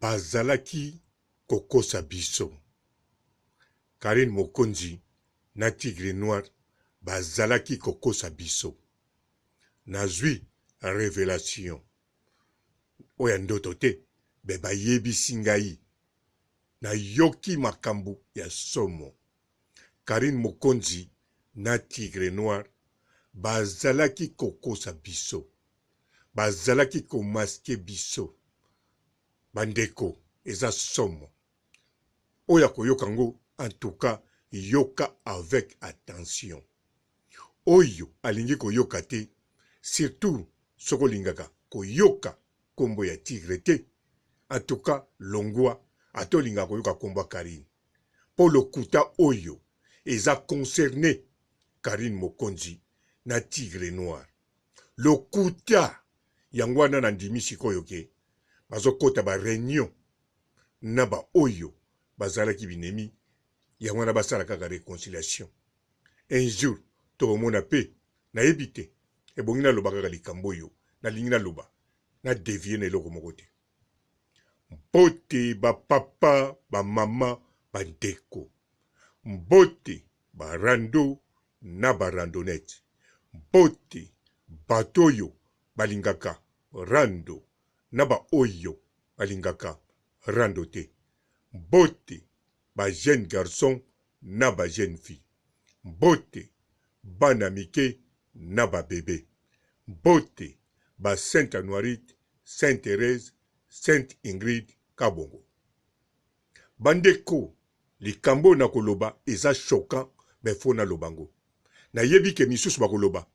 Bazalaki kokosa biso. Carine Mokonzi na Tigre Noir bazalaki kokosa biso. Nazui revelation oyo ya ndoto te mais bayebisi ngai. Nayoki makambo ya somo. Carine Mokonzi na Tigre Noir bazalaki kokosa biso. Bazalaki ko masquer biso. Ba ndeko eza somo. Oyo akoyoka ngo en tout cas yoka avec attention. Oyo alingi koyoka te surtout soki olingaka koyoka kombo ya tigre te en tout cas longua ata olingaka koyoka kombo ya Carine. Po lokuta oyo eza concerne Carine Mokonzi na tigre noir. Lokuta! Yango wana na ndimi sikoyo ke bazo kota ba reunion na ba oyo bazalaki binemi, yango wana basala kaka reconciliation. Un jour toko mona pe, nayebi te, ebongi naloba kaka likambo oyo nalingi naloba, na devier na eloko moko te. Mbote ba papa, ba mama, ba ndeko. Mbote ba rando na ba randonnette. Mbote bato oyo balingaka rando na ba oyo balingaka rando te. Mbote ba jeunes garçons na ba jeunes filles. Mbote bana mike na ba bebes. Mbote ba Sainte Anuarite, Sainte Therèse, Sainte Ingrid Kabongo. Ba ndeko, likambo oyo nakoloba eza choquant mais faut naloba ngo. Nayebi ke misusu bakoloba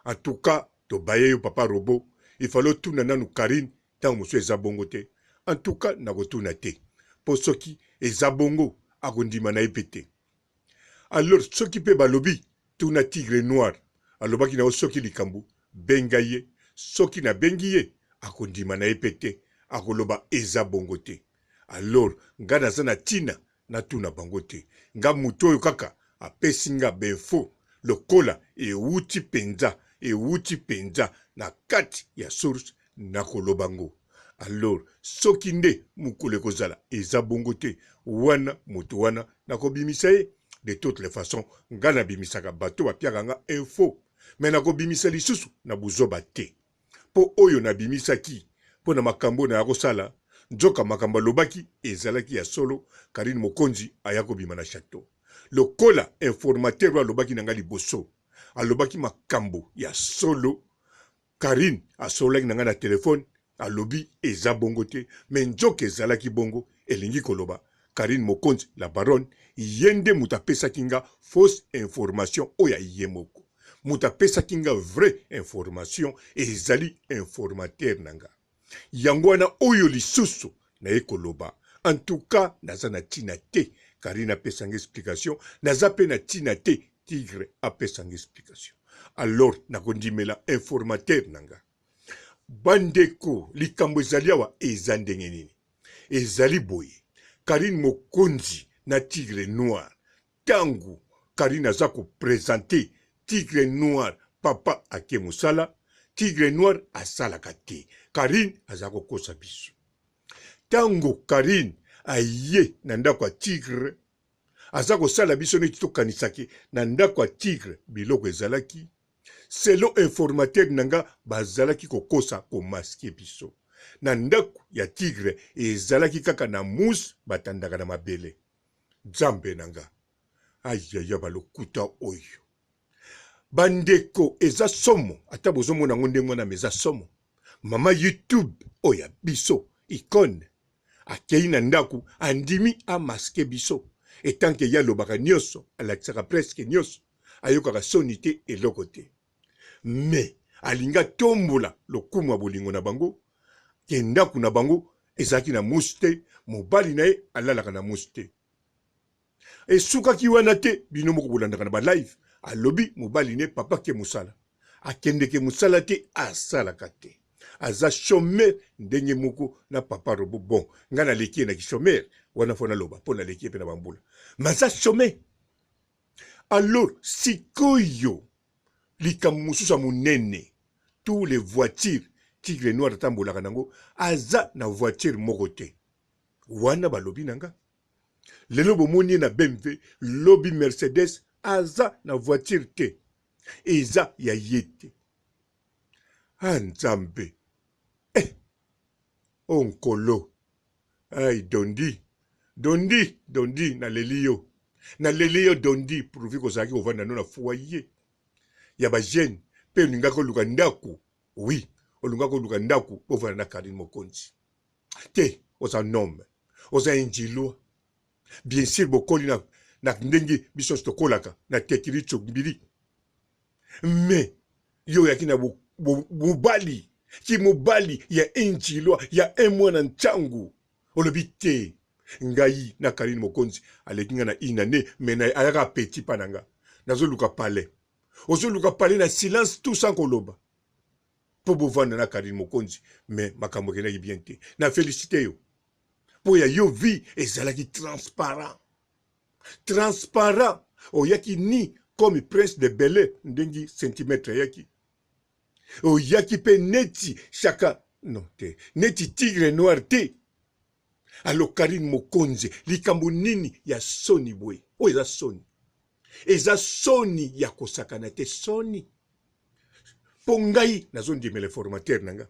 en tout cas tobaye yo papa robot, il fallait otuna nanu Carine tango mosusu eza bongo te. En tout cas nakotuna te po soki eza bongo akondima naye pe te. Alors soki pe balobi tuna tigre noir alobaki na yo soki likambo benga ye, soki nabengi ye akondima naye pe te akoloba eza bongo te. Alors nga naza na tina natuna bango te nga mutu oyo kaka apesi nga ba info lokola ewuti penza ewuti penza na kati ya source nakoloba ngo alors soki nde mukolo ekozala eza bongo te wana mutu wana nakobimisa ye de toutes les façons nga nabimisaka bato bapiaka nga info mais nakobimisa lisusu na buzoba te mpo oyo nabimisaki mpo na makambo oyo naya kosala, nzoka makambo alobaki ezalaki ya solo, Carine Mokonzi aya kobima na chateau. Lokola informateur oyo alobaki na ngai liboso alobaki makambo ya solo, Carine asololaki na ngai na telephone, alobi eza bongo te, mais nzoka ezalaki bongo, elingi koloba Carine Mokonzi la baronne ye nde moto apesaki nga fausse information oyo ya ye moko. Moto apesaki nga vrai information ezali informateur na nga. Yango wana oyo lisusu naye koloba. En tout cas naza na tina te Carine apesa nga explication, naza pe na tina te Tigre apesa nga explication. Alors nakondimela informateur na nga. Bandeko likambo ezali awa eza ndenge nini? Ezali boye Carine Mokonzi na Tigre Noir tangu Carine aza ko presente Tigre Noir papa ake musala Tigre Noir asalaka te Carine aza kokosa biso tango Carine aye na ndako ya Tigre aza kosala biso neti tokanisaki na ndako ya Tigre biloko ezalaki Selon informateur na nga bazalaki kokosa ko masquer biso. Na ndaku ya tigre ezalaki kaka na mousse batandaka na mabele. Nzambe na nga. Ayaya ba lokuta oyo. Ba ndeko eza somo ata bozomona yango ndenge wana mais eza somo. Mama YouTube oyo ya biso icone akeyi na ndaku andimi a masquer biso etant que ye alobaka nionso alakisaka presque nionso. ayokaka soni te eloko te mais alingi atombola lokumu ya bolingo na bango ke ndako na bango ezalaki na mousse te mobali na ye alalaka na mousse te esukaki wana te bino moko bolandaka na ba live alobi mobali ne papa ke mosala akendeke mosala te asalaka te aza chômeur ndenge moko na papa robo bon ngai naleki ye na ki chômeur wana fo naloba mpo naleki ye mpe na bambula mais aza chômeur Alors sikoyo likambo mosusu ya monene tous les voitures tigre noir atambolaka nango aza na voiture moko te. Wana balobi na nga. Lelo bomoni ye na BMW, lobi Mercedes, aza na voiture te. Eza ya ye te. Ah Nzambe. Eh. Oh Nkolo. Ay Dondi. Dondi, Dondi, naleli yo. Naleli yo Dondi, pourvu kozalaki kovanda no na foyer ya ba jeunes pe olingaki oluka ndaku. Oui, olingaki oluka ndaku bovanda na Carine Mokonzi. Te, oza un homme. Oza un Djilois. Bien sûr bokoli na na ndenge biso nyonso tokolaka na tekili tsombili. Mais yo oyaki na mobali ki mobali ya un Djilois ya un mwana ntsangu olobi te ngai na Carine Mokonzi aleki nga na une année mais na ayaka petit pa na nga nazoluka palais ozoluka palais na silence tout sans koloba mpo bovanda na Carine Mokonzi mais makambo ekendaki bien te na felicite yo mpo ya yo vie ezalaki transparent transparent oyaki ni comme prince de bele ndenge centimètre ayaki oyaki mpe neti chaka non te neti tigre noir te alo Carine Mokonzi likambo nini ya soni boye oyo eza soni eza soni ya kosakana te soni mpo ngai nazondimela informateur na nga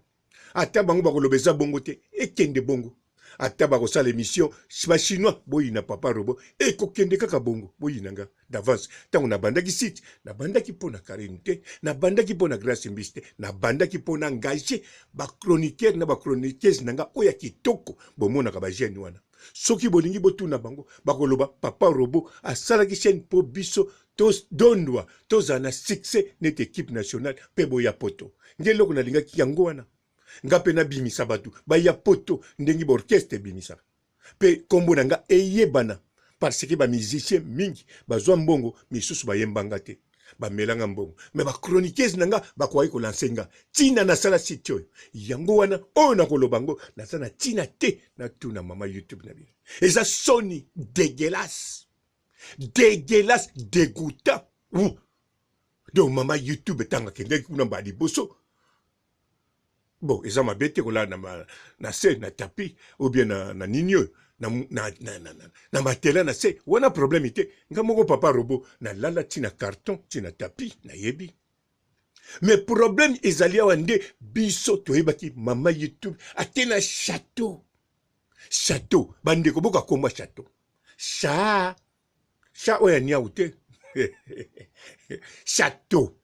ata bango bakoloba eza bongo te ekende bongo ata bakosala emission ba chinois boyina papa robo ekokende kaka bongo boyina nga d'avance ntango nabandaki site nabandaki mpo na Carine te nabandaki mpo na Grace Mbisi te nabandaki mpo na engage ba chroniqueur na ba chroniqueuse na nga oyo ya kitoko bomonaka ba jeune wana soki bolingi botuna bango bakoloba papa robo asalaki chaîne mpo biso todondwa tozala na succès neti equipe nationale mpe boya poto nde eloko nalingaki yango wana nga mpe nabimisa bato baya poto ndenge baorchestre ebimisaka mpe nkombo na nga eyebana parce que ba musicien mingi bazwa mbongo misusu bayemba nga te bamela nga mbongo me ba chroniqueuse na nga bakoki kolanse nga ntina nasala site oyo yango wana oyo nakoloba ngo naza na ntina te natuna mama youtube na bino eza soni dégueulasse dégueulasse dégoûtant donc mama youtube ntango akendaki kuna mbala liboso bon eza mabe te kolala na, na se na tapis ou bien na, na nini oyo na, na, na, na, na, na matela na se wana problème te nga moko papa robo nalala ti na carton ti na tapis nayebi mais problème ezali awa nde biso toyebaki mama youtube ate na chateau chateau bandeko boka komba chateau cha cha oyo ya niau te chateau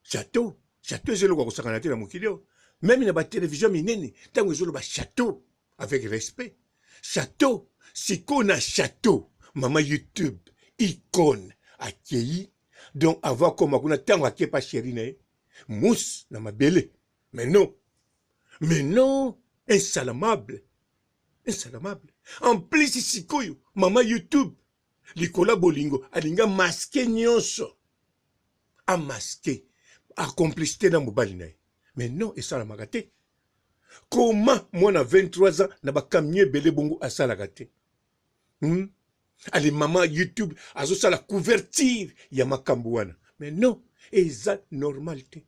chateau chateau eza eloko ya kosakana te na mokili oyo meme na batelevizio minene ntango ezoloba chateau avec respect chateau sikoyo na chateau mama youtube icone akei donc avant akoma kuna ntango akepa sheri na ye mousse na mabele mais non mais non insalamable insalamable en plus sikoyo mama youtube likolo ya bolingo alingi amaske nyonso amaske acomplicité na mobali na ye mais non esalamaka te koma mwana 23 ans na bacamion ebele bongo asalaka te hmm? ale mama youtube azosala couverture ya makambo wana mais non eza normal te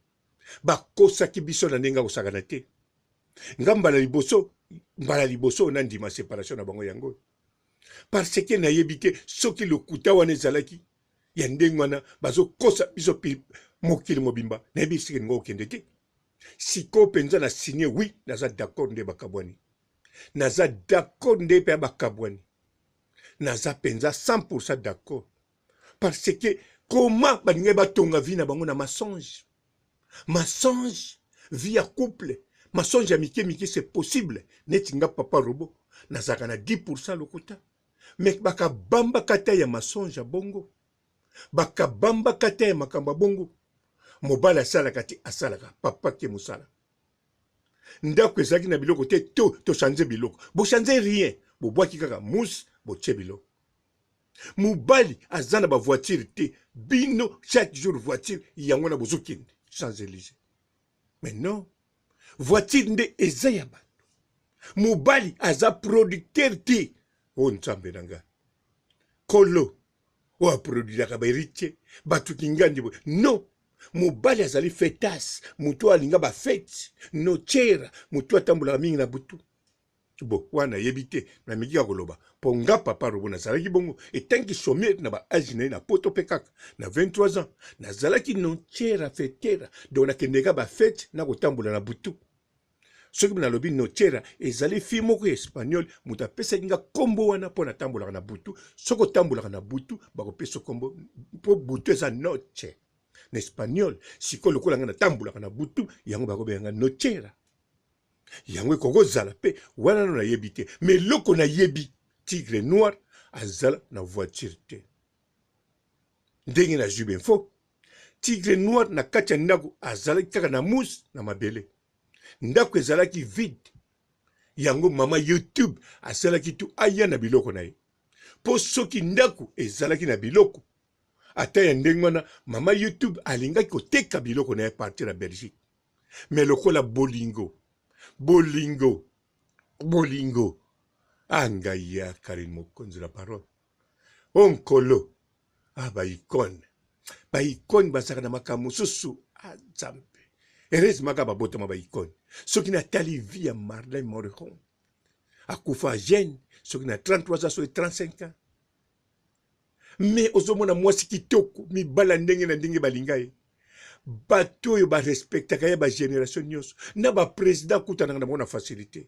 bakosaki biso na ndenge akosakana te nga mbala liboso mbala liboso nandima separation na bango yango parce que nayebi te soki lokuta wana ezalaki ya ndenge wana bazokosa biso mokili mobimba nayebi esika elinga kokende te sikoyo mpenza na signe oui naza d'accord nde bakabwani naza d'accord nde mpe bakabwani naza mpenza 100 d'accord parce que comment balingaki batonga vie na bango na mensonge mensonge vie ya couple mensonge ya mike mike c'est possible neti nga papa robo nazalaka na 10 lokuta mais bakabambaka ta ya mensonge ya bongo bakabambaka ta ya makambo ya bongo mobali asalaka te asalaka papa ke mosala ndako ezalaki na biloko te to tochange biloko bochange rien bobwaki kaka mousse botie biloko mobali aza na bavoiture te bino chaque jour voiture yango na bozokende champs élysées mais non voiture nde eza ya bato mobali aza producteur te o oh, nzambe na ngai kolo oyo aproduiraka baheritier bato kingandi boye non mobali azali fetas moto oyo alinga bafete nochera moto atambolaka mingi na butu. Bon, wana nayebi te, nameki kaka koloba mpo nga papa Robo nazalaki bongo etanki sommier na ba age na ye na poto mpe kaka na 23 ans nazalaki nochera fetera, donc nakendeka ba fete na kotambola na butu. Soki nalobi nochera ezali fille moko ya espagnol moto apesaki nga kombo wana mpo natambolaka na butu. Soki otambolaka na butu bakopesa kombo mpo butu eza noche na espagnol. Sikoyo lokola nga natambolaka na butu yango bakobenga nga nochera. Yango ekoki kozala mpe wana nano nayebi te, mais eloko nayebi Tigre Noir azala na voiture te. Ndenge nazwi bainfo, Tigre Noir na kati ya ndako azalaki kaka na mousse na mabele, ndako ezalaki vide. Yango mama YouTube asalaki tu aya na biloko na ye, mpo soki ndako ezalaki na biloko ata ya ndenge wana, mama YouTube alingaki koteka biloko na ye partir ya Belgique. Mais lokola bolingo, bolingo, bolingo, ah ngai ya Carine Mokonzi la parole, oh nkolo, ah ba icone, ba icone bazalaka na makambo mosusu, ah Nzambe. Heureusement kaka babotama ba icone. Soki natali vie ya Marlène Morejón, akufa jeune, soki na 33 ans, soki 35 ans. Mais ozomona mwasi kitoko, mibala ndenge na ndenge balinga ye. Bato oyo ba respectaka ye ba generation nyonso, na ba president akutanaka na bango na facilité.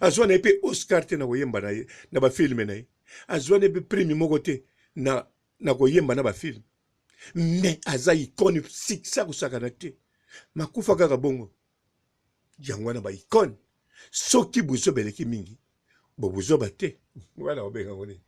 Azwa na ye mpe Oscar te na koyemba na ye na ba filme na ye. Azwa na ye mpe prime moko te na, na koyemba na ba filme. Mais aza icone succès akosakana te. Makufa kaka bongo. Yango wana ba icone soki buzoba eleki mingi bo buzoba te wana obenga ngo nini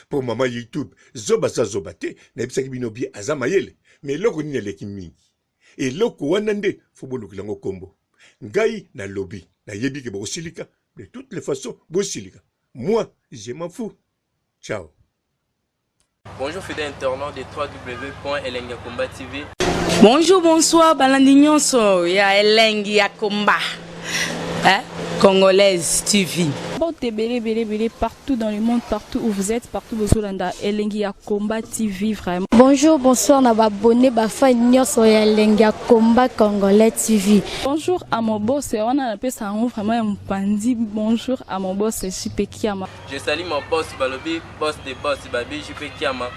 po mama YouTube zoba aza zoba te nayebisaki bino bien aza mayele mais eloko nini eleki mingi eloko wana nde fo bolukela ngo kombo ngai nalobi nayebi ke bokosilika de toutes les façons bosilika moi je m'en fous ciao. Bonjour fidèle internaute de www.elengiyakomba.tv. Bonjour, bonsoir, balandi nyonso ya Elengi ya Komba. Hein? Congolaise TV. Mbote ebele ebele ebele partout dans le monde, partout où vous êtes, partout bozolanda Elengi ya Combat TV vraiment. Bonjour, bonsoir na ba abonné ba fan nyonso ya Elengi ya Combat Congolais TV. Bonjour à mon boss, wana napesa yango vraiment ya mopanzi. Bonjour à mon boss JP Kiama. Je salue mon boss balobi boss de boss babi JP Kiama.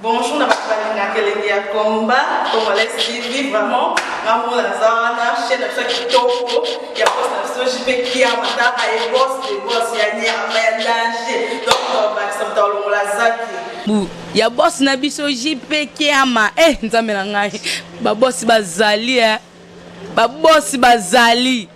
Bonjour na bato balingaka elengi ya combat congolais TV vraiment nga moko naza wana chaîne na biso ya kitoko ya boss na biso JP Kiama tala ye boss de boss ya nyama ya danger donc tobakisa moto alongola zaki Bu ya boss na biso JP Kiama eh nzambe na ngai ba boss bazali eh ba boss bazali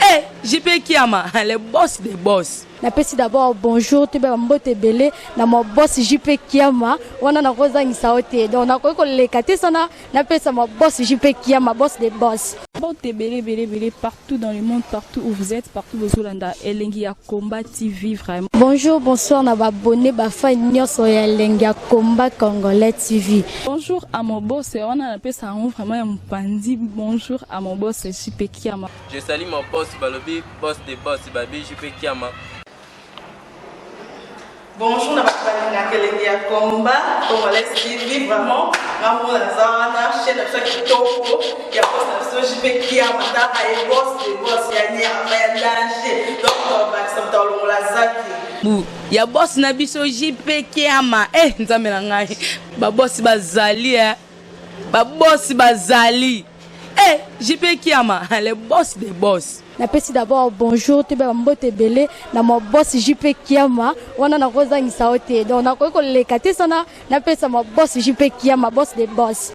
Eh JP Kiama le boss des boss. Napesi d'abord bonjour toyeba ba mbote ebele na ma boss JP Kiama wana nakozangisa yo te donc nakoki koleka te sana napesa ma boss JP Kiama boss des boss. Mbote ebele ebele ebele partout dans le monde partout où vous êtes partout bozolanda Elengi ya Combat TV vraiment. Bonjour bonsoir na ba abonnes ba fans nionso ya Elengi ya Combat Congolais TV. Bonjour à mon boss wana napesa yango vraiment ya mopanzi bonjour à mon boss JP Kiama. Je salue mon boss balobi boss de boss babi JP Kiama. Bonjour na bato balingaka elengi ya combat congolais TV vraiment nga moko naza wana chaîne na biso ya kitoko ya boss na biso JP Kiama tala ye boss de boss ya nyama ya danger donc tobakisa moto alongola zaki Bu ya boss na biso JP Kiama eh nzambe na ngai ba boss bazali eh ba boss bazali Eh JP Kiama le boss des boss. Napesi d'abord bonjour toyeba ba mbote ebele na ma boss JP Kiama wana nakozangisa yo te donc nakoki koleka te sana napesa ma boss JP Kiama boss des boss.